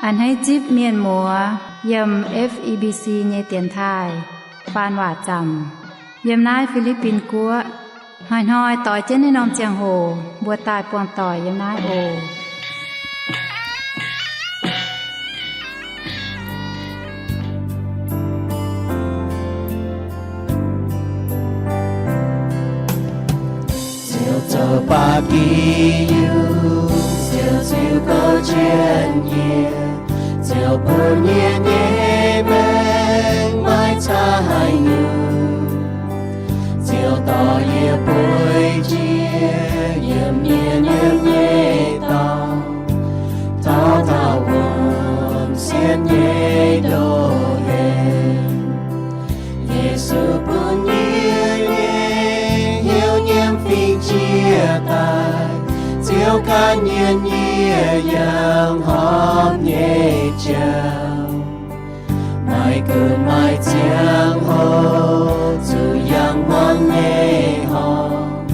A'hneiv zipv mienh muoz yiem F E B C nyei dienx taaih faan waac zaamc yiem naaiv Fi^li^bin Guoqv. Hnoi-hnoi doix jienv naaiv norm ziangh hoc mbuo daaih buangh doic yiem naaiv oc. Ziouv zoux ba'gi yungz, Ziouv ziux gouv jienv yie, Ziouv bun yie nyei maengc maiv caa haaix nyungc. Ziouv dorh yie bueix jiex yiem mienh nyiemv nyei dorngx, taux daauh wuom sienx nyei ndoh heix. Yesu bun yie nyei hnyouv nyiemv fingx jiex daaih, Ziouv gan yie nyie yangh horpc nyei jauv. Maaih gunv maaih ziangh hoc zuqc yangh hmuangx nyei horpc,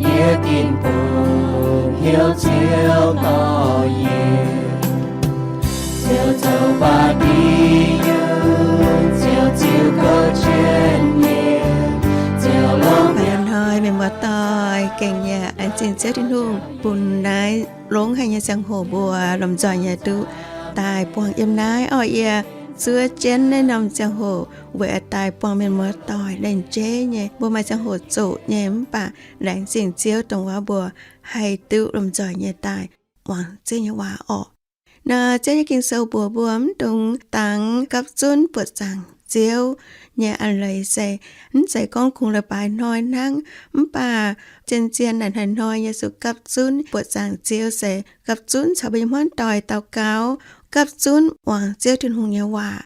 yie ginv bungx hnyouv Ziouv dorh yie. Ziouv zoux ba'gi yungz, Ziouv ziux gouv jienv yie, Ziouv longc. Hnoi-hnoi mienh muoz-doic gengh yaac laengz zingh Ziouv Tin-Hungh bun naaiv longx haic nyei ziangh hoc mbuo lomh nzoih nyei duqv daaih buangh yiem naaiv orqc. Yie zuov jienv naaiv norm ziangh hoc weic daaih buangh mienh muoz-doic laengz jeiv nyei. Mbuo maaih ziangh hoc zoqc nyei, mv baac laengz zingh Ziouv dongh waac mbuo haih duqv lomh nzoih nyei daaih muangx Ziouv nyei waac orqc. Nor Ziouv nyei Ging-Sou mbuox mbuo mv dungx dangx gapv zunv buoqc zaangc Ziouv nyei a'leiz se mv zeiz gorngv kungx leiz-baaix hnoi hnangv, mv baac zien-zien naaic hnoi-hnoi yaac zuqc gapv zunv buoqc zaangc Ziouv se gapv zunv caux mbuo nyei hmuangv doic daux gaux, gapv zunv muangx Ziouv Tin-Hungh nyei waac.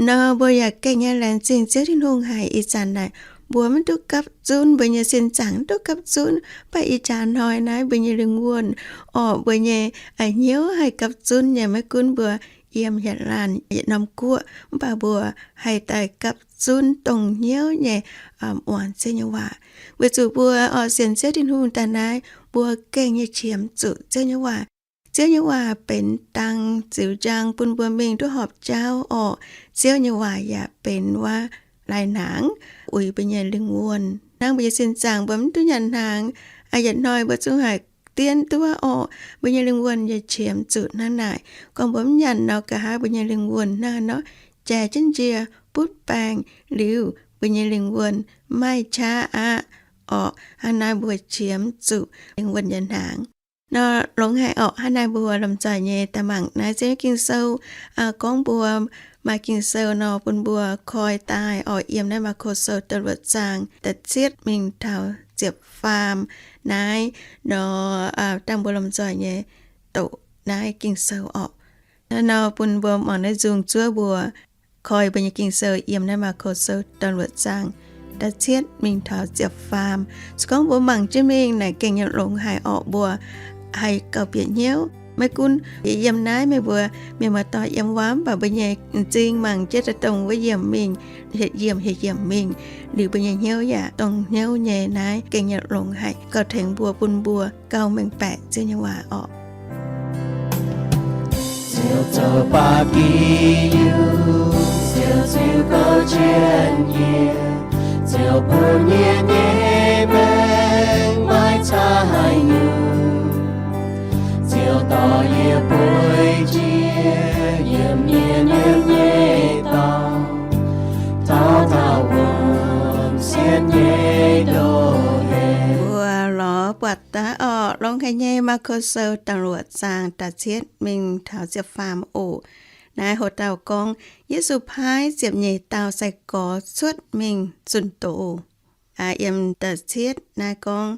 Nor mbuo yaac gengh nyei laengz zingh Ziouv Tin-Hungh haic. Ih zanc naaic mbuo mv duqv gapv zunv, mbuo nyei sin zaangc mv duqv gapv zunv, mv baac ih jaax hnoi naaiv mbuo nyei lingh wuonh orqc, mbuo nyei hnyouv haih gapv zunv nyei. Maiv gunv mbuo yiem yietc laanh yietc norm guoqv, mv baac mbuo haih daaih gapv zunv dongh hnyouv nyei muangx Ziouv nyei waac. Weic zuqc mbuo orqc sienx Ziouv Tin-Hungh daaih naaiv, mbuo gengh nyei qiemx zuqc Ziouv nyei waac. Ziouv nyei waac benx dang ziux njang bun mbuo mingh duqv horpc jauv orqc. Ziouv nyei waac yaac benx waac lai-hnaangx uix mbuo nyei lingh wuonh. Hnangv mbuo nyei sin zaangc mbuo mv duqv nyanc hnaangx, yietc hnoi mbuo zungv haih dien duqv orqc. Mbuo nyei lingh wuonh yaac qiemx zuqc hnangv naaic. Gorngv mbuo mv nyanc nor, nqa'haav mbuo nyei lingh wuonh hnangv nor jai jienv njiec butv baengc liuz, mbuo nyei lingh wuonh maiv maaih qaqv aqv orqc. Hnangv naaiv mbuo qiemx zuqc lingh wuonh nyei hnaangx. Nor longx haic orqc. Hnangv naaiv mbuo lomh nzoih nyei daaih mangc naaiv Ziouv nyei Ging-Sou. Gorngv mbuo maaih Ging-Sou nor, bun mbuo koi daaih orqc, yiem naaiv Maako Sou da'luoqc zaang da'cietv mingh taux ziepc faam naaiv nor, dangh mbuo lomh nzoih nyei doqc naaiv Ging-Sou orqc. Nor bun mbuo mangc naaiv nzung zuov mbuo koi mbuo nyei Ging-Sou yiem naaiv Maako Sou da'luoqc zaang da'cietv mingh taux ziepc faam. Se gorngv mbuo mangc jienv mingh naaic gengh nyei longx haic orqc, mbuo haih gauh bieqc hnyouv. Maiv gunv yiem naaiv meih mbuo mienh muoz-doic yiem wuov, mv baac mbuo nyei m'zing mangc jienv daaih dongh wuov yiemc mingh, hieh yiemc hieh yiemc mingh, liuz mbuo nyei hnyouv yaac dongh hnyouv nyei. Naaiv gengh nyei longx haic, gauh tengx mbuo, bun mbuo gauh mengh baeqc Ziouv nyei waac orqc. Ziouv zoux ba'gi yungz, Ziouv ziux gouv jienv yie, Ziouv bun yie nyei maengc maiv caa haaix nyungc. Ziouv dorh yie bueix jiex yiem mienh nyiemv nyei dorngx, taux daauh wuom sienx nyei ndoh heix. Mbuo lorz buatc daaih orqc, longx haic nyei, Maako Sou da'luoqc zaang da'cietv mingh taux ziepc faam oc. Naaiv hoc dauh gorngv, Yesu paaiv ziepc nyeic dauh sai-gorx cuotv mingh zunh doz. Yiem da'cietv naaiv gorngv,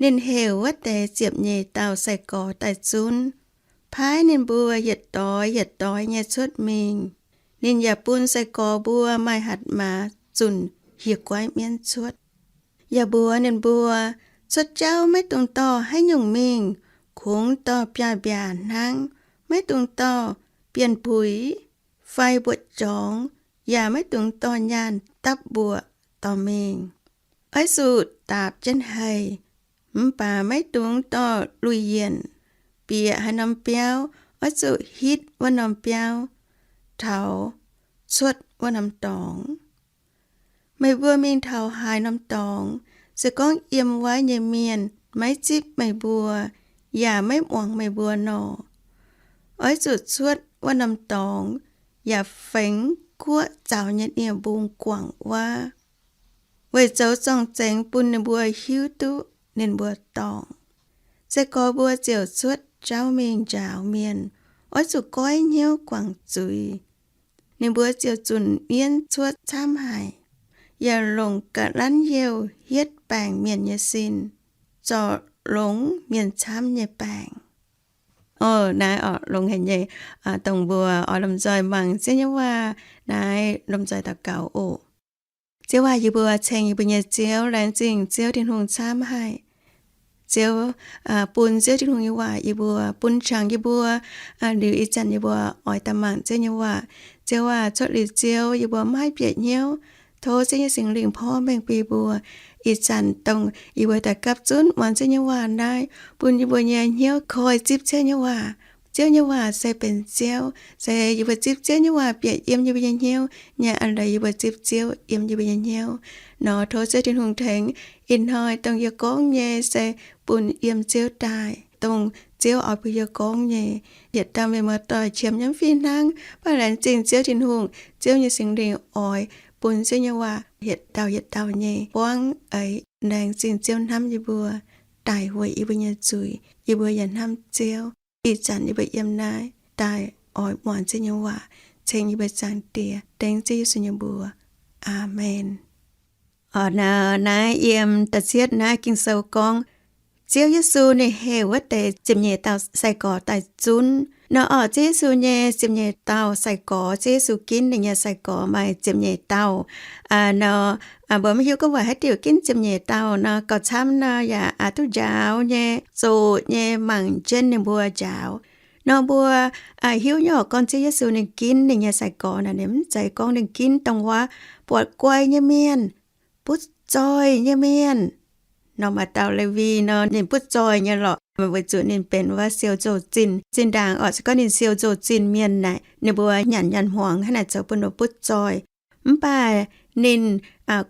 ninh heuc wuov deix ziepc nyeic dauh sai-gorx daaih zunv, paaiv ninh mbuo yietc doix yietc doix nyei cuotv mingh. Ninh yaac bun sai-gorx mbuo maaih hatc maaz zunc hieh guaiv mienv cuotv. Yaac mbuox ninh mbuo, cuotv jauv maiv dungx dorh haaix nyungc mingh, kungx dorh biaav-mbiaac hnangv, maiv dungx dorh bienh puix fai mbuoqc jorngx, yaac maiv dungx dorh nyaanh dapv mbuoqc dorh mingh. Oix zuqc daapc jienv haih, mv baac maiv dungx dorh lui-yienc, bieqc haaix norm biauv, oix zuqc hitv wuov norm biauv taux cuotv wuov norm dorngx. Meih mbuo mingh taux haaix norm dorngx, se gorngv yiem wuov nyei mienh maiv zipv meih mbuo yaac maiv muangx meih mbuo nor, oix zuqc cuotv wuov norm dorngx yaac fengx guoqv zaux nyei nie-mbung guangc wuov, weic zoux zorng-zengx bun ninh mbuo hiuv duqv ninh mbuo dorngc. Se gorx mbuo ziouc cuotv jauv mingh njaaux mienh, oix zuqc goiv hnyouv guangc zuiz. Ninh mbuo ziouc zunc mienv cuotv camv haic, yaac longc ga'lanv youh hietv baengc mienh nyei sin, zorc longx mienh camv nyei baengc. Naaiv oc, longx haic nyei. Dongh mbuo oix lomh nzoih mangc Ziouv nyei waac naaiv, lomh nzoih daux gaux oc. Ziouv aac, yie mbuo ceng yie mbuo nyei Ziouv, laengz zingh Ziouv Tin-Hungh camv haic. Ziouv, bun Ziouv Tin-Hungh nyei waac yie mbuo, bun qangx yie mbuo, liuz ih zanc yie mbuo oix daaih mangc Ziouv nyei waac. Ziouv aac, cuotv liuz Ziouv yie mbuo maiv bieqc hnyouv. Tov Ziouv nyei Singx Lingh porv mengh bun yie mbuo. Ih zanc dongh yie mbuo daaih gapv zunv muangx Ziouv nyei waac naaiv, bun yie mbuo nyei hnyouv koi zipv Ziouv nyei waac. Ziouv nyei waac se benx Ziouv, se yie mbuo zipv Ziouv nyei waac bieqc yiem yie mbuo nyei hnyouv nyei a'leiz yie mbuo zipv Ziouv yiem yie mbuo nyei hnyouv. Nor tov Ziouv Tin-Hungh tengx ih hnoi dongh yie gorngv nyei se bun yiem Ziouv daaih, dongh Ziouv oix bun yie gorngv nyei. Yietc dauh mienh muoz-doic qiemx yiem fih hnangv, mv baac laengz zingh Ziouv Tin-Hungh, Ziouv nyei Singx Lingh oix bun Ziouv nyei waac yietc dauh yietc dauh nyei buangv eix. Laengz zingh Ziouv hnamv yie mbuo, daic weic yie mbuo nyei zuiz. Yie mbuo yaac hnamv Ziouv, ih zanc yie mbuo yiem naaiv daaih oix muangx Ziouv nyei waac, ceng yie mbuo Zaangc Diex, dengv Ziouv Yesu nyei mbuox. Aamen. Orqc, naaiv yiem da'cietv naaiv Ging-Sou gorngv, Ziouv Yesu ninh heuc wuov deix ziepc nyeic dauh sai-gorx daaih zunv. Nor orqc, Ziouv Yesu nyei ziepc nyeic dauh sai-gorx, Ziouv Yesu ginv ninh nyei sai-gorx maaih ziepc nyeic dauh. Nor mbuo maiv hiuv gorngv weic haaix diuc ginv ziepc nyeic dauh nor, gauh camv nor yaac aqc duqv njaaux nyei, zoqc nyei, mangc jienv ninh mbuo njaaux. Nor mbuo hiuv nyei orqc, gorngv Ziouv Yesu ninh ginv ninh nyei sai-gorx naaic, ninh mv zeiz gorngv ninh ginv dongh wuov buatc guai nyei mienh, butv zoih nyei mienh. Nor maaih dauh Lewi nor, ninh butv zoih nyei lorqc, weic zuqc ninh benx wuov siou nzou-zinh. Zinh ndaangc orqc, se gorngv ninh siou nzou-zinh mienh naaic, ninh mbuo nyanc nyanc hmuangx hnangv naaic zoux bun ninh butv zoih. Mv baac ninh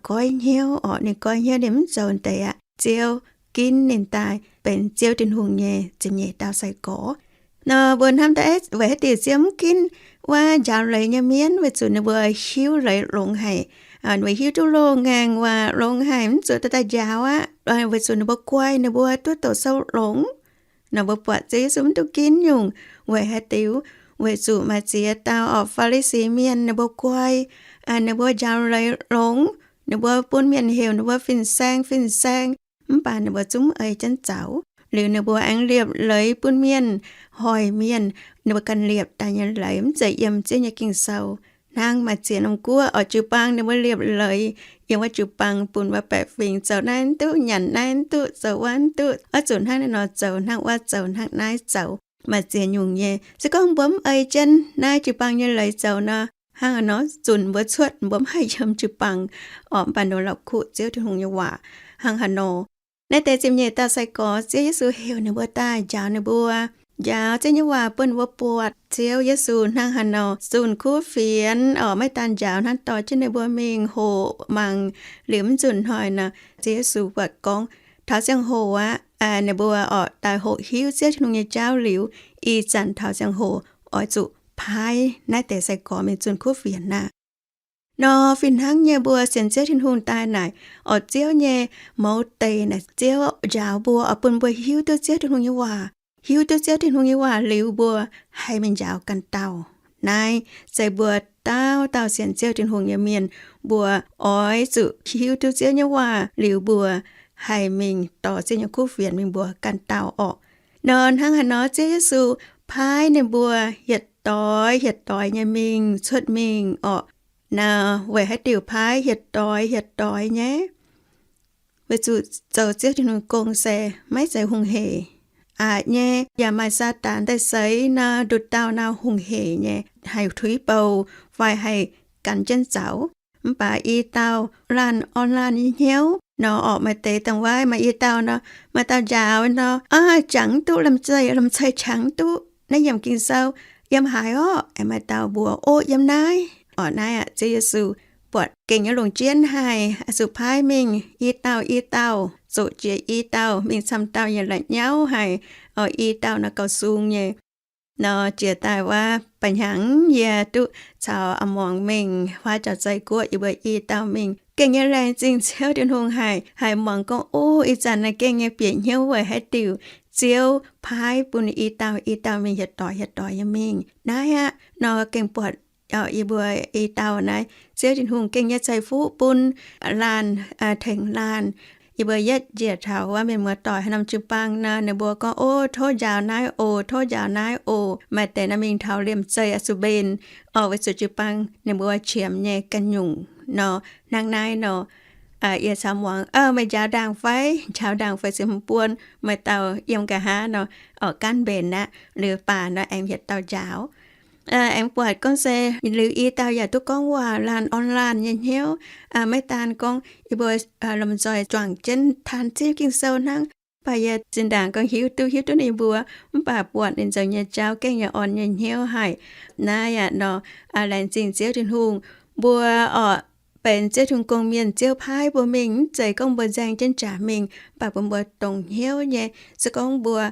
goiv hnyouv orqc, ninh goiv hnyouv, ninh mv zoux deix aqv. Ziouv ginv ninh daaih benx Ziouv Tin-Hungh nyei ziepc nyeic dauh sai-gorx. Nor mbuo hnamv daaih, weic haaix diuc Ziouv mv ginv wuov njaaux leiz nyei mienh? Weic zuqc ninh mbuo hiuv leiz longx haic. Ninh mbuo hiuv duqv loz-ngaengc waac longx haic, mv zuqc daaih daaih njaaux aqv, weic zuqc ninh mbuo guai, ninh mbuo duqv doqc sou longx. Nor mbuo buatc Ziouv Yesu mv duqv ginv nyungc. Weic haaix diuc? Weic zuqc maaih ziex dauh orqc, Faa^li^si mienh, ninh mbuo guai, ninh mbuo njaaux leiz longx, ninh mbuo bun mienh heuc ninh mbuo fin-saeng, fin-saeng, mv baac ninh mbuo zungv ei jienv zaux. Liuz ninh mbuo aengx liepc leiz bun mienh hoic mienh, ninh mbuo ganh liepc daaih nyei leiz, mv zeiz yiem Ziouv nyei Ging-Sou. Hnangv maaih ziex norm guoqv orqc, jiu-baang ninh mbuo liepc leiz yiem wuov jiu-baang bun wuov baeqc fingx zoux naaiv mv duqv, nyanc naaiv mv duqv, zoux wuov mv duqv, oix zuqc hnangv naaiv nor zoux, hnangv wuov zoux, hnangv naaiv zoux. Maaih ziex nyungc nyei. Se gorngv mbuo mv ei jienv naaiv jiu-baang nyei leiz zoux nor, hnangv haaix nor zunc mbuo cuotv, mbuo mv haih yiem jiu-baang orqc, mv baac nor la'kuqv Ziouv Tin-Hungh nyei waac hnangv haaix nor. Naaiv deix ziepc nyeic dauh sai-gorx, Ziouv Yesu heuc ninh mbuo daaih njaaux ninh mbuo, njaaux Ziouv nyei waac bun ninh mbuo buatc Ziouv Yesu hnangv haaix nor zunh kuv fienx orqc, maiv daan njaaux hnangv, dorh jienv ninh mbuo mingh hoqc mangc. Liuz mv nzunc hnoi nor, Ziouv Yesu buatc gorngv taux ziangh hoc aqv, ninh mbuo orqc daaih hoqc hiuv Ziouv Tin-Hungh nyei jauv liuz, ih zanc taux ziangh hoc oix zuqc paaiv naaiv deix sai-gorx mingh zunh kuv fienx aqv. Nor fih hnangv nyei mbuo sienx Ziouv Tin-Hungh daaih naaic, orqc, Ziouv nyei mouz deix naaic, Ziouv njaaux mbuo oix bun mbuo hiuv duqv Ziouv Tin-Hungh nyei waac. Hiuv duqv Ziouv Tin-Hungh nyei waac liuz mbuo haih mingh njaaux ganh dauh. Naaiv se mbuo dauh dauh sienx Ziouv Tin-Hungh nyei mienh, mbuo oix zuqc hiuv duqv Ziouv nyei waac liuz mbuo haih mingh dorh Ziouv nyei kuv fienx mingh mbuox ganh dauh orqc. Nor hnangv haaix nor Ziouv Yesu paaiv ninh mbuo hietc doix hietc doix nyei mingh cuotv mingh orqc? Nor weic haaix diuc paaiv hietc doix hietc doix nyei? Weic zuqc zoux Ziouv Tin-Hungh gong se maiv zeiz hungh heic. Aqc nyei, yaac maaih Saadaan daaih seix nor, nduqc dauh nor hungh heic nyei, haih tuix bou fai haih gan jienv zaux. Mv baac i dauh laanh orn laanh nyei hnyouv nor orqc, maaih deix dangh waaiv maaih i dauh nor, maaih dauh njaaux nor, aav, jangx duqv, lamh zeiz lamh zeiz qangx duqv. Naaiv yiemc Ging-Sou, yiem haaix orqv? Aengx maaih dauh mbuox, O, yiem naaiv. Orqc, naaiv aqv, Ziouv Yesu buatc gengh nyei longc jienv haih zuqc paaiv mingh i dauh i dauh, zoqc jiex i dauh mingh camv dauh yaac la'nyauv haic. Orqc, i dauh nor gauh sung nyei. Nor jiex daaih wuov ba'hnyangx yie duqv caux a'muangx mingh huaav jauv-zei guoqv, yie mbuo i dauh mingh. Gengh nyei laengz zingh Ziouv Tin-Hungh haic, haiz muangx gorngv, O, ih zanc naaiv gengh nyei bieqc hnyouv weic haaix diuc Ziouv paaiv bun i dauh i dauh mingh hieh doic hieh doic nyei mingh. Naaiv aqv nor gengh buatc yie mbuo i dauh naaiv, Ziouv Tin-Hungh gengh nyei ceix fuqv bun laanh, tengx laanh. Yie mbuo yietv njiec taux wuov mienh muoz-doic haaix norm jiu-baang nor, ninh mbuo gorngv, O, tov njaaux naaiv oc, tov njaaux naaiv oc. Maaih deix nor mingh taux liemh zeih oix zuqc mbenc, orqc, weic zuqc jiu-baang ninh mbuo qiemx nyei ganh nyungc nor. Hnangv naaiv nor, yie caux muangx, Meih njaaux ndaangc fai? Njaaux ndaangc fai se hmz buon? Maaih dauh yiem nqa'haav nor, orqc, gaanv mbenc aqv. Liuz baac nor aengx yietc dauh njaaux. Aengx buatc gorngv se liuz i dauh yaac duqv gorngv waac laanh orn laanh nyei hnyouv. Maiv daan gorngv yie mbuo lomh nzoih juangc jienv taan Ziouv Ging-Sou hnangv, mv baac yie zinh ndaangc gorngv hiuv duqv, hiuv duqv ninh mbuo, mv baac buatc ninh nzengc nyei jauv gengh nyei orn nyei hnyouv haic. Naaiv aqv nor, laengz zingh Ziouv Tin-Hungh, mbuo orqc, benx Ziouv Tin-Hungh gong-mienh, Ziouv paaiv mbuo mingh, mv zeiz gorngv mbuo nzaeng jienv jaax mingh, mv baac bun mbuo dongz hnyouv nyei. Se gorngv mbuo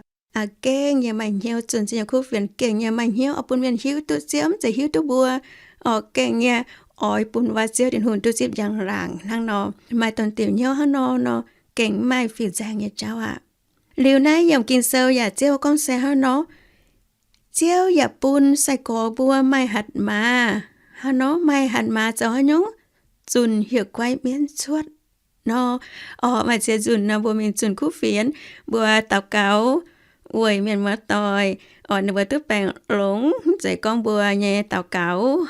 gengh nyei maaih hnyouv zunh Ziouv nyei kuv fienx, gengh nyei maaih hnyouv oix bun mienh hiuv duqv Ziouv, mv zeiz hiuv duqv mbuo, orqc, gengh nyei oix bun wuov Ziouv Tin-Hungh duqv zipv njang-laangc hnangv nor. Maaih dongh diuc hnyouv hnangv nor nor, gengh mv maaih fiuv-nzaeng nyei jauv aqv. Liuz naaiv yiemc Ging-Sou yaac Ziouv gorngv se hnangv nor, Ziouv yaac bun sai-gorx mbuo maaih hatc maaz. Hnangv nor maaih hatc maaz zoux haaix nyungc? Zunc hieh guaiv mienv cuotv nor. Orqc, maaih ziex nzunc nor mbuo mingh zunh kuv fienx, mbuo daux gaux weic mienh muoz-doic, orqc, ninh mbuo duqv baengc longx. Mv zeiz gorngv mbuo nyei daux gaux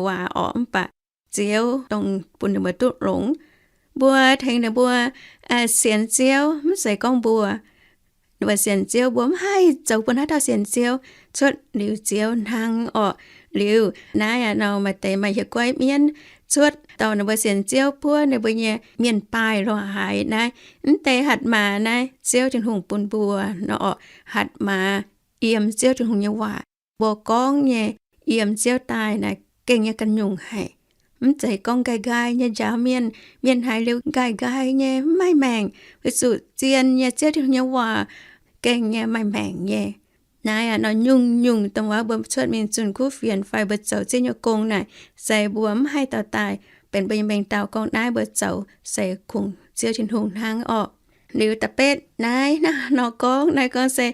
waac orqc, mv baac Ziouv dongh bun ninh mbuo duqv longx. Mbuo tengx ninh mbuo sienx Ziouv, mv zeiz gorngv mbuo, ninh mbuo sienx Ziouv, mbuo mv haih zoux bun haaix dauh sienx Ziouv cuotv liuz Ziouv hnangv orqc. Liuz naaiv aqv nor maaih deix maaih hieh guaiv mienv cuotv dorh ninh mbuo sienx Ziouv buov ninh mbuo nyei mienh baaih lorz haic naaiv. Mv deix hatc maaz naaiv Ziouv Tin-Hungh bun mbuo nor orqc. Hatc maaz yiem Ziouv Tin-Hungh nyei waac mbuo gorngv nyei, yiem Ziouv daaih naaic gengh nyei ganh nyungc haic. Mv zeiz gorngv nqaai nqaai nyei njaaux mienh, mienh haiz liuz nqaai nqaai nyei mv maaih maengc, weic zuqc zien nyei Ziouv Tin-Hungh nyei waac gengh nyei maaih maengc nyei. Naaiv aqv nor nyungc-nyungc dongh wuov mbuo cuotv mingh zunh kuv fienx fai mbuo zoux Ziouv nyei gong naaic, se mbuo mv haih dorh daaih benx mbuo nyei mengh dauh gorngv naaiv mbuo zoux se kungx Ziouv Tin-Hungh hnangv orqc. Liuz da'betv naaiv hnangv nor gorngv, naaiv gorngv se,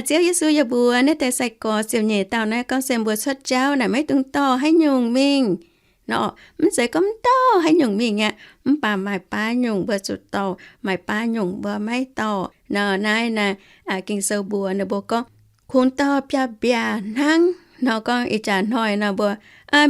Ziouv Yesu yaac mbuox naaiv deix sai-gorx ziepc nyeic dauh naaiv gorngv se mbuo cuotv jauv naaic maiv dungx dorh haaix nyungc mingh. Nor, mv zeiz gorngv mv dorh haaix nyungc mingh aqv, mv baac maaih baav nyungc mbuo zuqc dorh, maaih baav nyungc mbuo maiv dorh. Nor naaiv naaiv Ging-Sou mbuox ninh mbuo gorngv, kungx dorh biaav-mbiaac hnangv. Nor gorngv ih jaax hnoi nor mbuo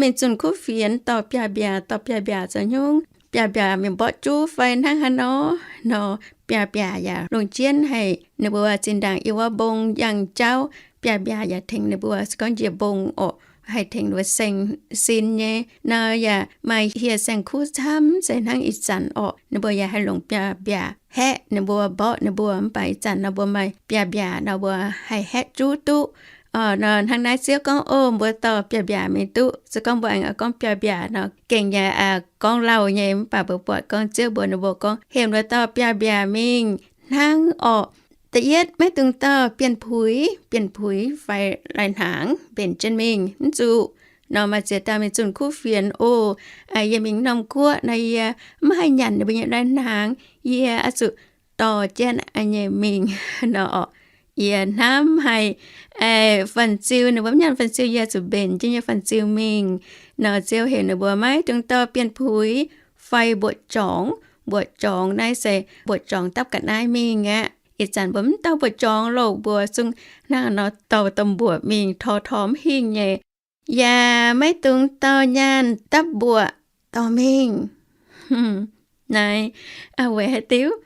mingh zunh kuv fienx dorh biaav-mbiaac, dorh biaav-mbiaac zoux haaix nyungc? Biaav-mbiaac mingh mborqv juv fai hnangv haaix nor? Nor, biaav-mbiaac yaac longc jienv haih ninh mbuo zinh ndaangc yiem wuov mbong yangh jauv, biaav-mbiaac yaac tengx ninh mbuo se gorngv njiec mbong orqc, haih tengx ninh mbuo saeng sin nyei. Nor yaac maaih hieh saeng-kuv camv se hnangv ih zanc orqc, ninh mbuo yaac haih longc biaav-mbiaac haeqv ninh mbuo, mborqv ninh mbuo. Mv baac ih zanc nor mbuo maaih biaav-mbiaac nor mbuo haih haeqv juv duqv. Nor hnangv naaiv Ziouv gorngv, O, mbuo dorh biaav-mbiaac mingh duqv. Se gorngv mbuo aengx gorngv biaav-mbiaac nor gengh nyei gorngv lauh nyei. Mv baac mbuo buatc gorngv Ziouv mbuox ninh mbuo gorngv, heuc ninh mbuo dorh biaav-mbiaac mingh hnangv orqc. Da'yietv, maiv dungx dorh bienh puix, bienh puix fai lai-hnaangx mbenc jienv mingh, mv zuqc. Nor maaih ziex dauh mingh zunh kuv fienx, O, yie mingh norm guoqv nor yie mv haih nyanc ninh mbuo nyei lai-hnaangx, yie oix zuqc dorh jienv nyei mingh. Nor orqc, yie hnamv haic, fan-ziu ninh mbuo mv nyanc fan-ziu, yie zuqc mbenc jienv nyei fan-ziu mingh. Nor Ziouv heuc ninh mbuo maiv dungx dorh bienh puix fai mbuoqc jorngx. Mbuoqc jorngx naaiv se mbuoqc jorngx dapv ga'naaiv mingh aqv. Ih zanc mbuo mv dorh mbuoqc jorngx loh, mbuo zungv hnangv nor dorh domh mbuoqc mingh, tor tor mv hingh nyei. Yaac maiv dungx dorh nyaanh dapv mbuoqc dorh mingh. Naaiv weic haaix diuc?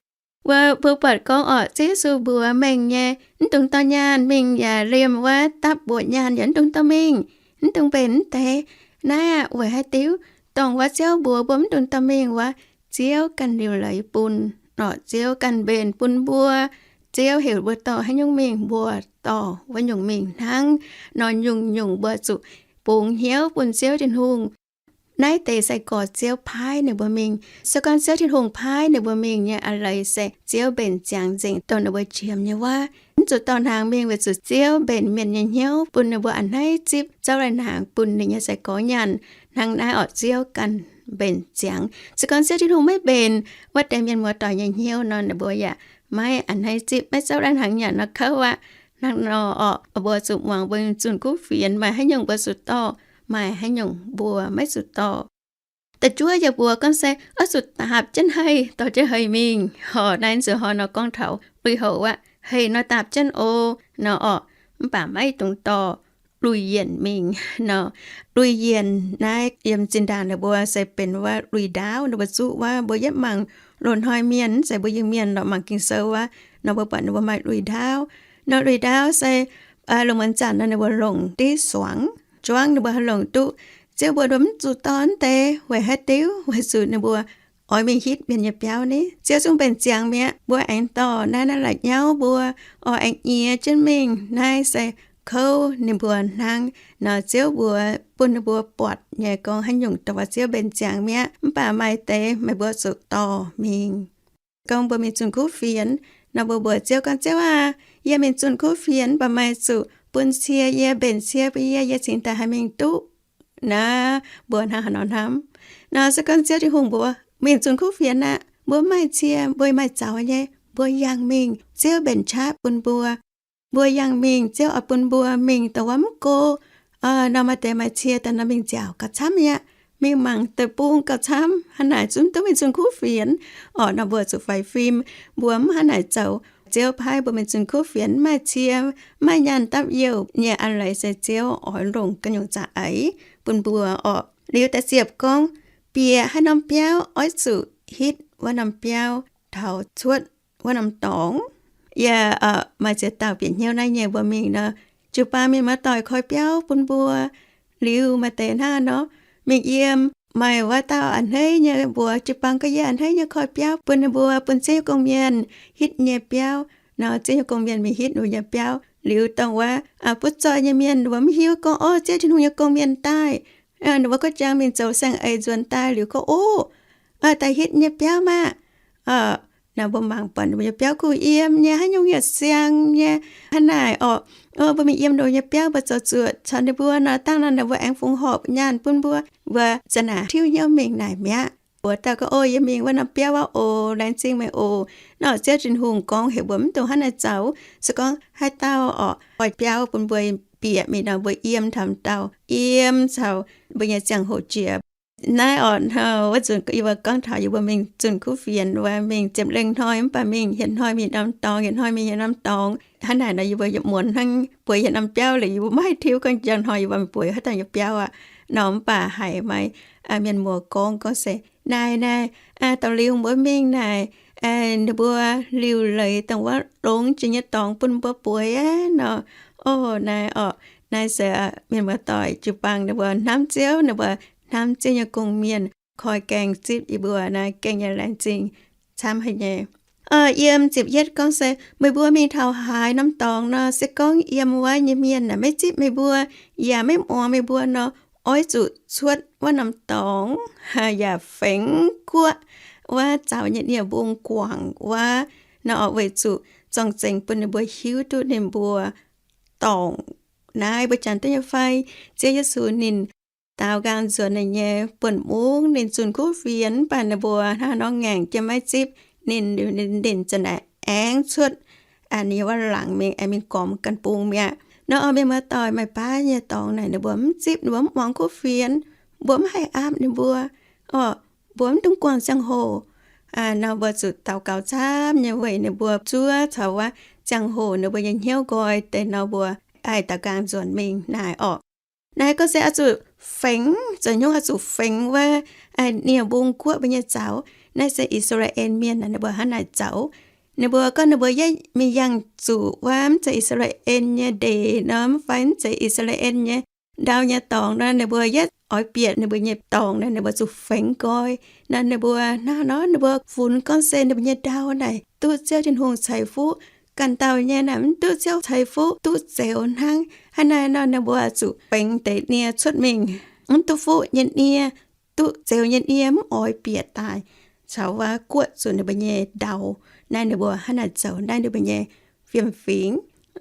Mbuo buatc gorngv orqc, Ziouv Yesu mbuox mengh nyei, mv dungx dorh nyaanh mingh yaac liemh wuov dapv mbuoqc nyaanh yaac mv dungx dorh mingh, mv dungx mbenc mv deix. Naaiv aqv weic haaix diuc? Dongh wuov Ziouv mbuox mbuo mv dungx dorh mingh wuov, Ziouv ganh liuc leiz bun, orqc, Ziouv ganh mbenc bun mbuo. Ziouv heuc mbuo dorh haaix nyungc mingh, mbuo dorh wuov nyungc mingh hnangv. Nor nyungc-nyungc mbuo zuqc bungx hnyouv bun Ziouv Tin-Hungh. Naaiv deix sai-gorx Ziouv paaiv ninh mbuo mingh. Se gorngv Ziouv Tin-Hungh paaiv ninh mbuo mingh nyei a'leiz se Ziouv mbenc ziangx nzengc dongh ninh mbuo qiemx nyei waac. Mv zuqc dorh hnaangx mingh weic zuqc Ziouv mbenc mienh nyei hnyouv bun ninh mbuo a'hneiv zipv zauv lai-hnaangx bun ninh nyei sai-gorx nyanc. Hnangv naaiv orqc, Ziouv ganh mbenc ziangx. Se gorngv Ziouv Tin-Hungh maiv mbenc wuov deix mienh muoz-doic nyei hnyouv nor, ninh mbuo yaac maiv a'hneiv zipv, maiv zauv lai-hnaangx nyanc nor kouv aqv. Hnangv nor orqc, mbuo zuqc muangx mbuo zunh kuv fienx, maaih haaix nyungc mbuo zuqc dorh, maaih haaix nyungc mbuo maiv zuqc dorh. Da'juov yaac mbuox gorngv se oix zuqc daapc jienv hei, dorh jienv hei mingh. Horc naaiv nzuqc hnoi nor gorngv taux lui-houx aqv. Hei nor daapc jienv oc nor orqc, mv baac maiv dungx dorh lui-yienc mingh nor. Lui-yienc naaiv yiem zinh ndaangc ninh mbuo se benx wuov lui-ndaauv, ninh mbuo zuqv wuov, mbuo yietv mangc loz-hnoi mienh, mv zeiz mbuo Iu-Mienh lorqc, mangc Ging-Sou wuov nor mbuo buatc ninh mbuo maaih lui-ndaauv. Nor lui-ndaauv se lungh muonz zanc nor ninh mbuo longc div suangx juangv, ninh mbuo haih longc duqv. Ziouv mbuox mbuo mv zuqc dorh naaiv deix weic haaix diuc? Weic zuqc ninh mbuo oix mingh hitv mienh nyei biauv ni. Ziouv zungv mbenc ziangx mi'aqv, mbuo aengx dorh naaiv, naaiv la'nyauv mbuo oix aengx nyiex jienv mingh, naaiv se kouv ninh mbuo hnangv. Nor Ziouv mbuox bun ninh mbuo buatc nyei gorngv haaix nyungc dongh wuov Ziouv mbenc ziangx mi'aqv, mv baac maaih deix meih mbuo zuqc dorh mingh. Gorngv mbuo mingh zunh kuv fienx nor, mbuo mbuox Ziouv gorngv, Ziouv aah, yie mingh zunh kuv fienx, mv baac meih zuqc bun cie yie, mbenc cie bun yie, yie cingx daaih haih mingh duqv. Naaiv mbuo hnangv haaix nor hnamv? Nor se gorngv Ziouv Tin-Hungh mbuox mingh zunh kuv fienx aqv, mbuo mv maaih cie, mbuo maaih zaux nyei, mbuo yangh mingh, Ziouv mbenc qaqv bun mbuo. Mbuo yangh mingh, Ziouv oix bun mbuo mingh dongh wuov mv go. Nor maaih deix maaih cie daaih nor mingh nziaauc gauh camv mi'aqv. Mingh mangc deic-bung gauh camv, hnangv naaic zungv duqv mingh zunh kuv fienx. Orqc, nor mbuo zuqc faix fim, mbuo mv hnangv naaic zoux. Ziouv paaiv mbuo mingh zunh kuv fienx, mv maaih cie, mv maaih nyaanh dapv youh nyei a'leiz se Ziouv oix longc ganh nyungc za'eix bun mbuo orqc. Liuz da'ziepc gorngv, bieqc haaix norm biauv oix zuqc hitv wuov norm biauv taux cuotv wuov norm dorngx. Yaac maaih ziex dauh bieqc hnyouv naaiv nyei mbuo mingh nor, jiu-baang mienh muoz-doic koi biauv bun mbuo. Liuz maaih deix hnangv nor, mingh yiem, maaih wuov dauh a'hneiv nyei mbuox jiu-baang gorngv, yie a'hneiv nyei koi biauv bun ninh mbuo, bun Ziouv nyei gong-mienh hitv nyei biauv. Nor Ziouv nyei gong-mienh mingh hitv ninh mbuo nyei biauv. Liuz dongh wuov butv zoih nyei mienh ninh mbuo mv hiuv gorngv, o, Ziouv Tin-Hungh nyei gong-mienh daaih. Ninh mbuo gorngv jangx mingh zoux saeng-eix nzuonx daaih liuz gorngv, o, daaih hitv nyei biauv maah. Nor mbuo mangc buatc ninh mbuo nyei biauv kuh yiem nyei, haaix nyungc yaac siang nyei. Hnangv naaic orqc, o, mbuo mingh yiem ninh mbuo nyei biauv, mbuo zoux zuoqc caux ninh mbuo nor, dangh nor ninh mbuo aengx fungx horpc nyaanh bun mbuo. Mbuo za'naaic tiuv hnyouv mingh naaic mi'aqv. Mbuox dauh gorngv, o, yie mingh wuov norm biauv aqv oc, laengz zingh meih oc. Nor Ziouv Tin-Hungh gorngv heuc mbuo mv dungx hnangv naaiv zoux. Se gorngv haaix dauh orqc koi biauv bun mbuo bieqc mingh nor, mbuo yiem taux dauh, yiem caux mbuo nyei ziangh hoc jiex. Naaiv orqc, wuov nzunc yie mbuo gorngv taux yie mbuo mingh zunh kuv fienx wuov, mingh ziepc lengh hnoi mv baac mingh hietc hnoi mingh norm dorngx, hietc hnoi mingh hietc norm dorngx. Hnangv naaic nor yie mbuo yietc muonz hnangv bueix yietc norm biauv liuz, yie mbuo maiv haih tiuv gorngv njang hnoi yie mbuo mingh bueix haaix dauh nyei biauv aqv. Nor mv baac haiz maaih mienh muoz gorngv, gorngv se naaic, naaic, daux liuz mbuo mingh naaic, ninh mbuo liuc leiz dongh wuov longx jiex nyei dorngx bun mbuo bueix aqv nor. O, naaiv orqc, naaiv se mienh muoz-doic jiu-baang ninh mbuo hnamv Ziouv, ninh mbuo hnamv Ziouv nyei gong-mienh, koi gaengh zipv yie mbuo naaiv gengh nyei laengz zingh camv haic nyei. Yiem ziepc yietv gorngv se, meih mbuo mingh taux haaix norm dorngx nor, se gorngv yiem wuov nyei mienh naaic maiv zipv meih mbuo, yaac maiv muangx meih mbuo nor, oix zuqc cuotv wuov norm dorngx, yaac fengx guoqv wuov zaux nyei nie-mbung guangc wuov nor, weic zuqc zorng-zengx bun ninh mbuo hiuv duqv ninh mbuo dorngc. Naaiv mbuo janx duqv nyei fai? Ziouv Yesu ninh daaux nqaang nzuonx ninh nyei buonv-mungv, ninh zunh kuv fienx, mv baac ninh mbuo hnangv nor ngaengc jienv maiv zipv ninh. Ninh za'naaic aengx cuotv ninh nyei wuov laangz mingh, aengx mingh gormx ganh bung mi'aqv. Nor mienh muoz-doic, maaih baav nyei dorngx naaic ninh mbuo mv zipv, ninh mbuo mv muangx kuv fienx, mbuo mv haih aapv ninh mbuo. Orqc, mbuo mv dungx guangc ziangh hoc. Nor mbuo zuqc daux gaux camv nyei weic ninh mbuo zuov caux wuov ziangh hoc ninh mbuo nyei hnyouv nqoi deix nor, mbuo haih daaux nqaang nzuonx mingh naaic orqc. Naaiv gorngv se oix zuqc fengx, zoux hnyouv oix zuqc fengx wuov nie-mbung guoqv mbuo nyei zaux. Naaiv se I^saa^laa^en Mienh ninh mbuo hnangv naaic zoux. Ninh mbuo gorngv ninh mbuo yietv mingh yangh zuqc wuov mv zeiz I^saa^laa^en nyei ndeic nor, mv fai mv zeiz I^saa^laa^en nyei ndau nyei dorngx nor, ninh mbuo yietv oix bieqc ninh mbuo nyei dorngx nor, ninh mbuo zuqc fengx nqoi. Nor ninh mbuo hnangv nor ninh mbuo funx gorngv se ninh mbuo nyei ndau naaic duqv Ziouv Tin-Hungh ceix fuqv Ganh dauh nyei naaic mv duqv Ziouv ceix fuqv duqv zeux hnangv. Hnangv naaiv nor ninh mbuo zuqc benx deix nie cuotv mingh, mv duqv fuqv nyei nie, duqv zeux nyei nie mv oix bieqc daaih caux wuov guoqv zuqc ninh mbuo nyei ndau. Naaiv ninh mbuo hnangv naaic zoux naaiv ninh mbuo nyei fiem-fingx.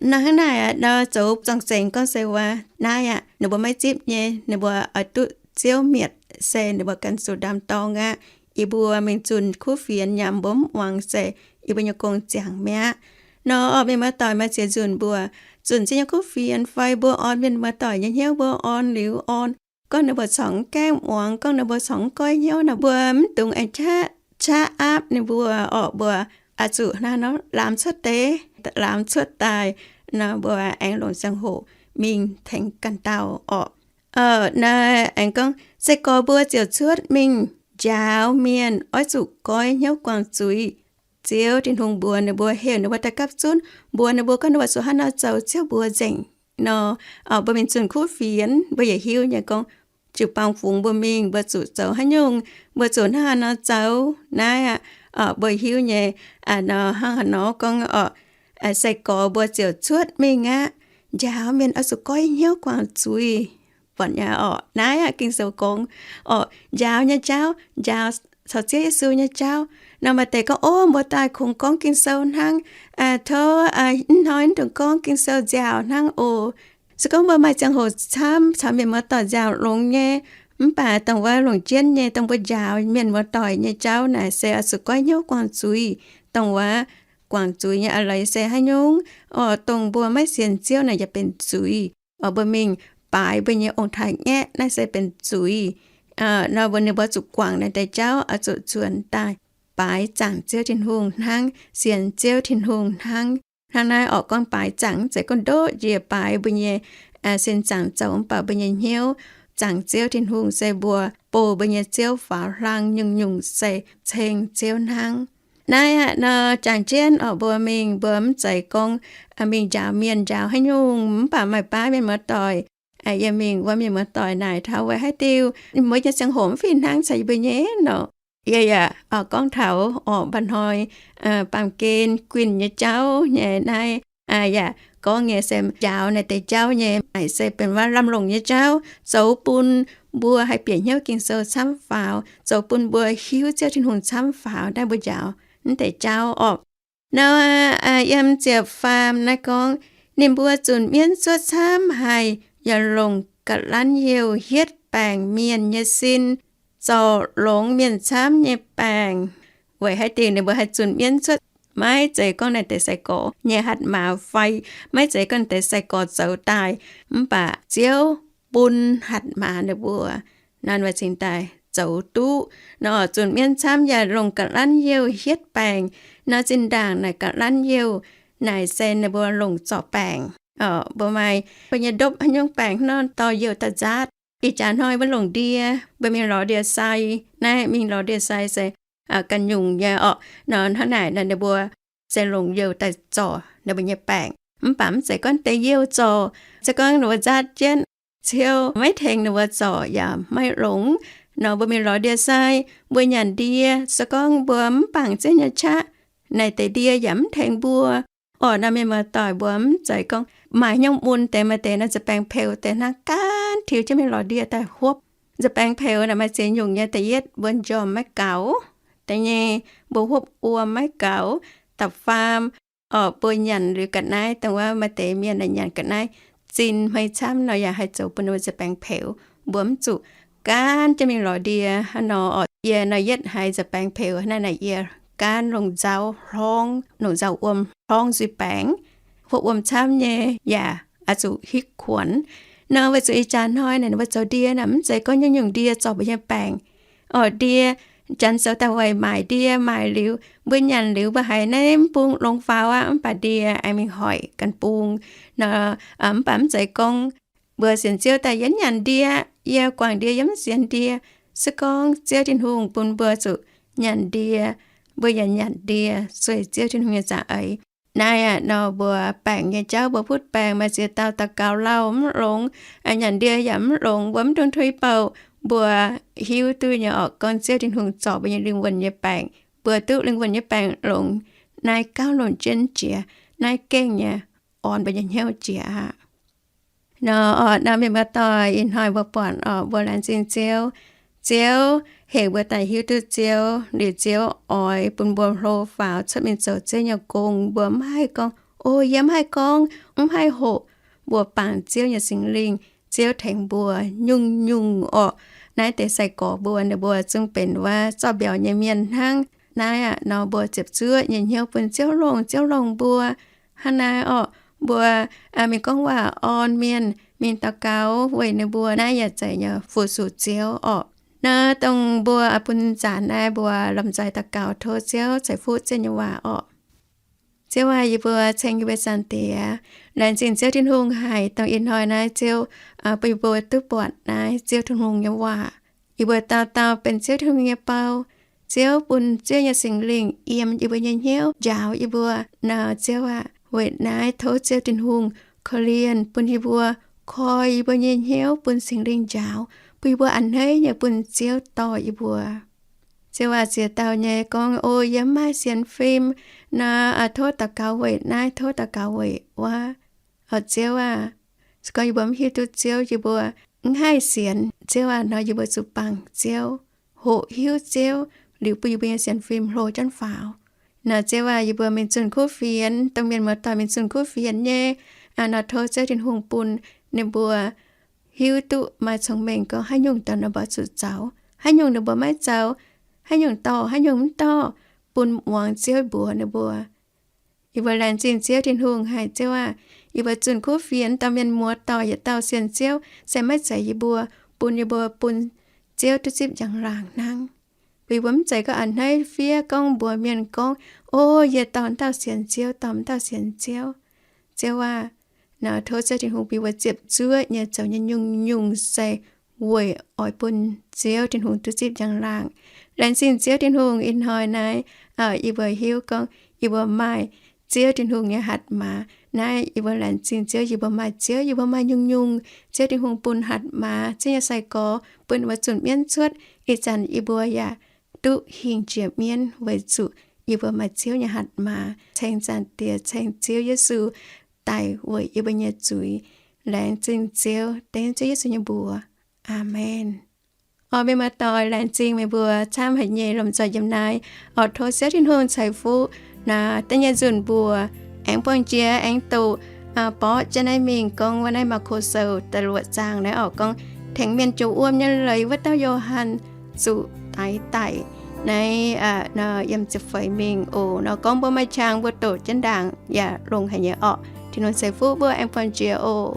Nor hnangv naaic aqv, nor zoux zorng-zengx gorngv se wuov naaiv aqv, ninh mbuo maiv zipv nyei, ninh mbuo oix duqv Ziouv mietc se ninh mbuo ganh zuqc ndaam-dorng aqv. Yie mbuo mingh zunh kuv fienx nyanc mbuo mv muangx se yie mbuo nyei gong ziangx mi'aqv. Nor orqc, mienh muoz-doic maaih ziex nzunc mbuo zunh Ziouv nyei kuv fienx fai mbuo orn mienh muoz-doic nyei hnyouv, mbuo orn liuz orn, gorngv ninh mbuo corc mv gaengh muangx, gorngv ninh mbuo corc mv goiv hnyouv nor, mbuo mv dungx aengx qaqv qaqv aapv ninh mbuo orqc. Mbuo oix zuqc hnangv nor laamx cuotv deix, laamx cuotv daaih nor, mbuo aengx longc ziangh hoc mingh tengx ganh dauh orqc. Naaiv aengx gorngv, se gorx mbuo ziouc cuotv mingh njaaux mienh oix zuqc goiv hnyouv guangc zuiz. Ziouv Tin-Hungh mbuox ninh mbuo, heuc ninh mbuo daaih gapv zunv, mbuox ninh mbuo gorngv ninh mbuo zuqc hnangv nor zoux, Ziouv mbuox nzengc nor. Mbuo mingh zunh kuv fienx, mbuo yaac hiuv nyei gorngv, jiu-baang fungx mbuo mingh, mbuo zuqc zoux haaix nyungc, mbuo zuqc hnangv haaix nor zoux. Naaiv aqv, mbuo hiuv nyei nor, hnangv haaix nor gorngv orqc, se gorx mbuo ziouc cuotv mingh aqv, njaaux mienh oix zuqc goiv hnyouv guangc zuiz. Buatc nyei orqc, naaiv aqv Ging-Sou gorngv orqc, njaaux nyei jauv, njaaux caux Ziouv Yesu nyei jauv. Nor maaih deix gorngv, ov, mbuo daaih kungx gorngv Ging-Sou hnangv, tov ih hnoi mv dungx gorngv Ging-Sou nziaauc hnangv oc. Se gorngv mbuo maaih ziangh hoc camv caux mienh muoz-doic nziaauc longx nyei, mv baac dongh wuov longc jienv nyei, dongh mbuo njaaux mienh muoz-doic nyei jauv naaic se oix zuqc goiv hnyouv guangc zuiz. Dongh wuov guangc zuiz nyei a'leiz se haaix nyungc? Orqc, dongh mbuo maiv sienx Ziouv naaic yaac benx zuiz. Orqc, mbuo mingh baaix mbuo nyei ong-taaix-ngaeqv, naaiv se benx zuiz. Nor mbuo, ninh mbuo zuqc guangc naaiv deix jauv, oix zuqc nzuonx daaih baaix zaangc Ziouv Tin-Hungh hnangv, sienx Ziouv Tin-Hungh hnangv. Hnangv naaiv orqc, gorngv baaix zaangc mv zeiz gorngv ndoqv njiec baaix mbuo nyei sin zaangc zoux, mv baac mbuo nyei hnyouv zaangc Ziouv Tin-Hungh se mbuo bou mbuo nyei Ziouv faaux hlang nyungc-nyungc se ceng Ziouv hnangv. Naaiv aqv nor, jangx jienv orqc, mbuo mingh, mbuo mv zeiz gorngv mingh njaaux mienh njaaux haaix nyungc, mv baac maaih baav mienh muoz-doic, yie mingh wuov mienh muoz-doic naaic taux weic haaix diuc mbuo nyei ziangh hoc mv fih hnangv caux yie mbuo nyei nor. Yie yaac gorngv taux orqc, mba'hnoi baamh gen guinh nyei jauv nyei naaiv yaac gorngv nyei se njaaux naaiv deix jauv nyei naaic se benx wuov lamh longc nyei jauv, zoux bun mbuo haih bieqc hnyouv Ging-Sou camv faaux, zoux bun mbuo hiuv Ziouv Tin-Hungh camv faaux naaiv mbuo njaaux naaiv deix jauv orqc. Nor yiem ziepc faam naaiv gorngv, ninh mbuo zunc mienv cuotv camv haic, yaac longc ga'lanv youh hietv baengc mienh nyei sin, zorc longx mienh camv nyei baengc. Weic haaix diuc ninh mbuo haih zunc mienv cuotv? Maiv zeiz gorngv naaiv deix sai-gorx nyei hatc maaz fai maiv zeiz gorngv naaiv deix sai-gorx zoux daaih, mv baac Ziouv bun hatc maaz ninh mbuo nanv wuov cingx daaih zoux duqv. Nor zunc mienv camv yaac longc ga'lanv youh hietv baengc. Nor zinh ndaangc naaic ga'lanv youh naaic se ninh mbuo longc zorc baengc. Mbuo maaih mbuo nyei ndopv haaix nyungc baengc hnangv nor dorh youh daaih nzaatv. Ih jaax hnoi mbuo longc ndie, mbuo mingh lorz ndie-sai. Naaiv mingh lorz ndie-sai se ganh nyungc nyei orqc. Nor hnangv naaic nor ninh mbuo se longc youh daaih zorc ninh mbuo nyei baengc. Mv baac mv zeiz gorngv deix youh zorc, se gorngv ninh mbuo nzaatv jienv, ciouv maiv tengx ninh mbuo zorc yaac maiv longx. Nor mbuo mingh lorz ndie-sai, mbuo nyanc ndie, se gorngv mbuo mv bangc Ziouv nyei qaqv, naaic deix ndie yaac mv tengx mbuo. Orqc, nor mienh muoz-doic mbuo mv zeiz gorngv maaih hnyouv mun deix, maaih deix nor nza'baengx peux deix hnangv, gaanv tiux jienv mingh lorz ndie daaih huopv. Nza'baengx peux naaic maaih ziex nyungc nyei. Da'yietv mbuo njormh maiv gaux. Da'nyeic mbuo huopv wuom maiv gaux. Da'faam orqc, mbuo nyanc liuz ga'naaiv, dongh wuov maaih deix mienh naaic nyanc ga'naaiv zinh hmei camv nor yaac haih zoux bun ninh mbuo nza'baengx peux. Mbuo mv zuqc gaanv jienv mingh lorz ndie hnangv nor orqc. Yie nor yietv haiz nza'baengx peux hnangv naaic, yie gaanv longc nzauh hlorngv, longc nzauh wuom hlorngv nzuih baengx. Huopv wuom camv nyei yaac oix zuqc hitv kuonx. Nor weic zuqc ih jaax hnoi naaic mbuo zoux ndie naaic mv zeiz gorngv nyungc-nyungc ndie zorc mbuo nyei baengc. Orqc, ndie janx zoux daaih weic maaic ndie, maaic liuz mbuo nyanc liuz mbuo haiz naaiv mv bung longx faaux aqv, mv baac ndie aengx mingh hoic ganh bung. Nor mv baac mv zeiz gorngv mbuo sienx Ziouv daaih yie mv nyanc ndie, yie guangc ndie yie mv sienx ndie. Se gorngv Ziouv Tin-Hungh bun mbuo zuqc nyanc ndie, mbuo yaac nyanc ndie sueih Ziouv Tin-Hungh nyei za'eix. Naaiv aqv nor mbuo baengc nyei jauv mbuo butv baengc, maaih ziex dauh daux gaux lauh mv longx, nyanc ndie yaac mv longx, mbuo mv dungx tuix bouh. Mbuo hiuv duqv nyei orqc, gorngv Ziouv Tin-Hungh zorc mbuo nyei lingh wuonh nyei baengc, mbuo duqv lingh wuonh nyei baengc longx. Naaiv gauh longc jienv jiex. naaiv gengh nyei orn mbuo nyei hnyouv jiex aqv. Nor orqc, nor mienh muoz-doic, ih hnoi mbuo buatc orqc, mbuo laengz zingh Ziouv. Ziouv heuc mbuo daaih hiuv duqv Ziouv, liuz Ziouv oix bun mbuo hlo faaux cuotv mingh zoux Ziouv nyei gong. Mbuo maiv haih gorngv, O, yie maiv haih gorngv, mv haih hoqc. Mbuo bangc Ziouv nyei Singx Lingh, Ziouv tengx mbuo nyungc-nyungc orqc. Naaiv deix sai-gorx mbuo, ninh mbuo zungv benx wuov zorqv mbiauz nyei mienh hnangv. Naaiv aqv, nor mbuo ziepc zuoqv nyei hnyouv bun Ziouv longc, Ziouv longc mbuo. Hnangv naaiv orqc, mbuo mingh gorngv waac orn mienh, mingh daux gaux weic ninh mbuo, naaiv yaac zeiz nyei fu-sux Ziouv orqc. Naaiv dongh mbuo bun zanc naaiv mbuo lomh nzoih daux gaux tov Ziouv ceix fuqv Ziouv nyei waac orqc. Ziouv aac, yie mbuo ceng yie mbuo Zaangc Diex. Laengz zingh Ziouv Tin-Hungh haic dongh ih hnoi naaiv Ziouv bun yie mbuo duqv buatc naaiv Ziouv Tin-Hungh nyei waac. Yie mbuo dauh dauh benx Ziouv Tin-Hungh nyei bou. Ziouv bun Ziouv nyei Singx Lingh yiem yie mbuo nyei hnyouv njaaux yie mbuo. Nor Ziouv aac, weic naaiv tov Ziouv Tin-Hungh korv-lienh bun yie mbuo, koi yie mbuo nyei hnyouv bun Singx Lingh njaaux, bun yie mbuo a'hneiv nyei bun Ziouv dorh yie mbuo. Ziouv aac, ziex dauh nyei gorngv, O, yie mv maaih sienx fim. Nor tov daux gaux weic naaiv, tov daux gaux weic wuov. Orqc Ziouv aac, se gorngv yie mbuo mv hiuv duqv Ziouv, yie mbuo mv haih sienx Ziouv aac, nor yie mbuo zuqc bangc Ziouv, hoqc hiuv Ziouv, liuz bun yie mbuo nyei sienx fim hlo jienv faaux. Nor Ziouv aac, yie mbuo mingh zunh kuv fienx, dongh mienh muoz-doic mingh zunh kuv fienx nyei, nor tov Ziouv Tin-Hungh bun ninh mbuo hiuv duqv maaih cong-mengh gorngv haaix nyungc dongh ninh mbuo zuqc zoux, haaix nyungc ninh mbuo maiv zoux, haaix nyungc dorh, haaix nyungc mv dorh, bun muangx Ziouv mbuox ninh mbuo. Yie mbuo laengz zingh Ziouv Tin-Hungh haic Ziouv aac. Yie mbuo zunh kuv fienx, dauh mienh muoz-doic yietc dauh sienx Ziouv se maiv zeiz yie mbuo, bun yie mbuo bun Ziouv duqv zipv njang-laangc hnangv. Bun yie mbuo mv zeiz gorngv a'hneiv fiev gorngv mbuox mienh gorngv, O, yie dorh dauh sienx Ziouv, dorh dauh sienx Ziouv. Ziouv aac, nor tov Ziouv Tin-Hungh bun yie mbuo ziepc zuoqv nyei zoux nyei nyungc-nyungc se weic oix bun Ziouv Tin-Hungh duqv zipv njang-laangc. Laengz zingh Ziouv Tin-Hungh ih hnoi naaiv, yie mbuo hiuv gorngv yie mbuo maaih Ziouv Tin-Hungh nyei hatc maaz. Naaiv yie mbuo laengz zingh Ziouv, yie mbuo maaih Ziouv, yie mbuo maaih nyungc-nyungc Ziouv Tin-Hungh bun hatc maaz. Ziouv nyei sai-gorx bun yie mbuo zunh mienv cuotv, ih zanc yie mbuo yaac duqv hingh jiex mienv weic zuqc yie mbuo maaih Ziouv nyei hatc maaz. Ceng Zaangc Diex, ceng Ziouv Yesu daic weic yie mbuo nyei zuiz. Laengz zingh Ziouv, dengv Ziouv Yesu nyei mbuox. Aamen. Orqc, mienh muoz-doic, laengz zingh meih mbuo camv haic nyei lomh nzoih yiem naaiv. Orqc, tov Ziouv Tin-Hungh ceix fuqv naaiv da'nyeic nzunc mbuo aengx buangh jiex, aengx doqc, borqv jienv naaiv mingh gorngv wuov naaiv Maako Sou da'luoqc zaang naaiv orqc, gorngv tengx mienh joux wuom nyei leiz wuov dauh Yo^han zuqc daix daic naaiv, nor yiem ziepc feix mingh oc. Nor gorngv mbuo maaih qangx mbuo doqc jienv ndaangc yaac longx haic nyei orqc. Tin-Hungh ceix fuqv mbuo aengx buangh jiex oc.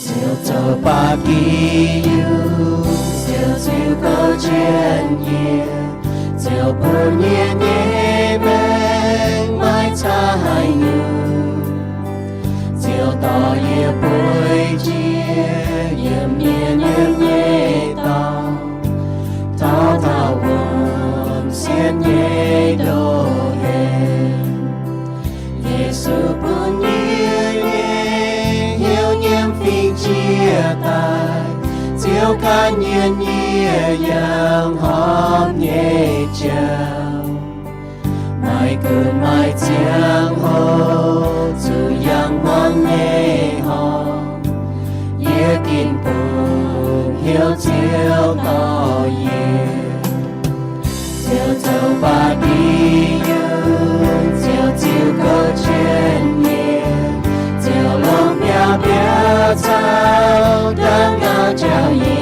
Ziouv zoux ba'gi yungz, Ziouv ziux gouv jienv yie, Ziouv bun yie nyei maengc maiv caux haaix nyungc. Ziouv dorh yie bueix jiex yiem mienh nyiemv nyei dorngx, taux taux wuom sienx nyei ndoh heix. Yesu bun yie nyei hnyouv nyiemv fingx jiex daaih, Ziouv gan yie nyie yangh horpc nyei jauv. Maiv gunv maaih ziangh hoc zuqc yangh hmuangx nyei horpc, yie ginv bungx hnyouv Ziouv dorh yie. Ziouv zoux ba'gi yungz, Ziouv ziux gouv jienv yie, Ziouv longc biauv-biauv caux ndaangc gauh njaaux yie.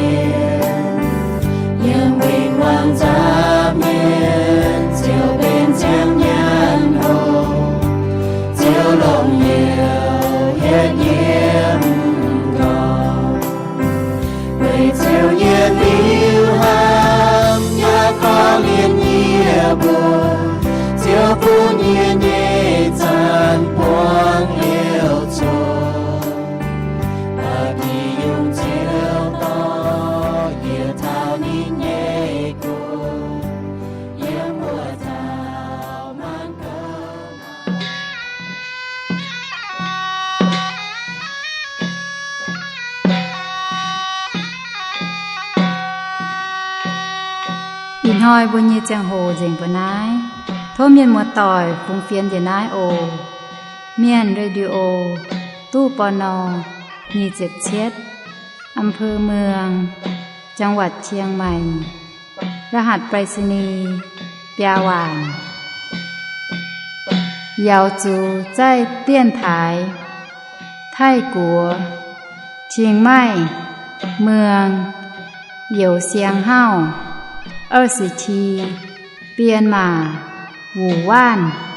Yiem win-wangv nza'hmien Ziouv benx ziangh nyanc hlo, Ziouv longc youz hietv yiem m'nqorngv. Weic Ziouv yietc liuz hnamv yaac korv-lienh yie mbuo, Ziouv bun yie nyei zanc buangv liouh zuqc. Ba'gi yungz Ziouv dorh yie taux ninh nyei kuv, yiem wuov dauh maanc gouv. Ih hnoi mbuo nyei ziangh hoc nzengc mbuo naaiv. Tov mienh muoz-doic fungx fienx njiec naaiv oc. Mienh Radio, ตู้ ปณ. nyic ziepc cietv, อำเภอเมือง จังหวัดเชียงใหม่ รหัสไปรษณีย์ biaa waanc. Yaux zuqc zaih 电台 Taiv-Guoqv, Chiang Mai, เมือง Youh Siang Hauv, 二十七, Bienh Maac, Wuoqc Waanv.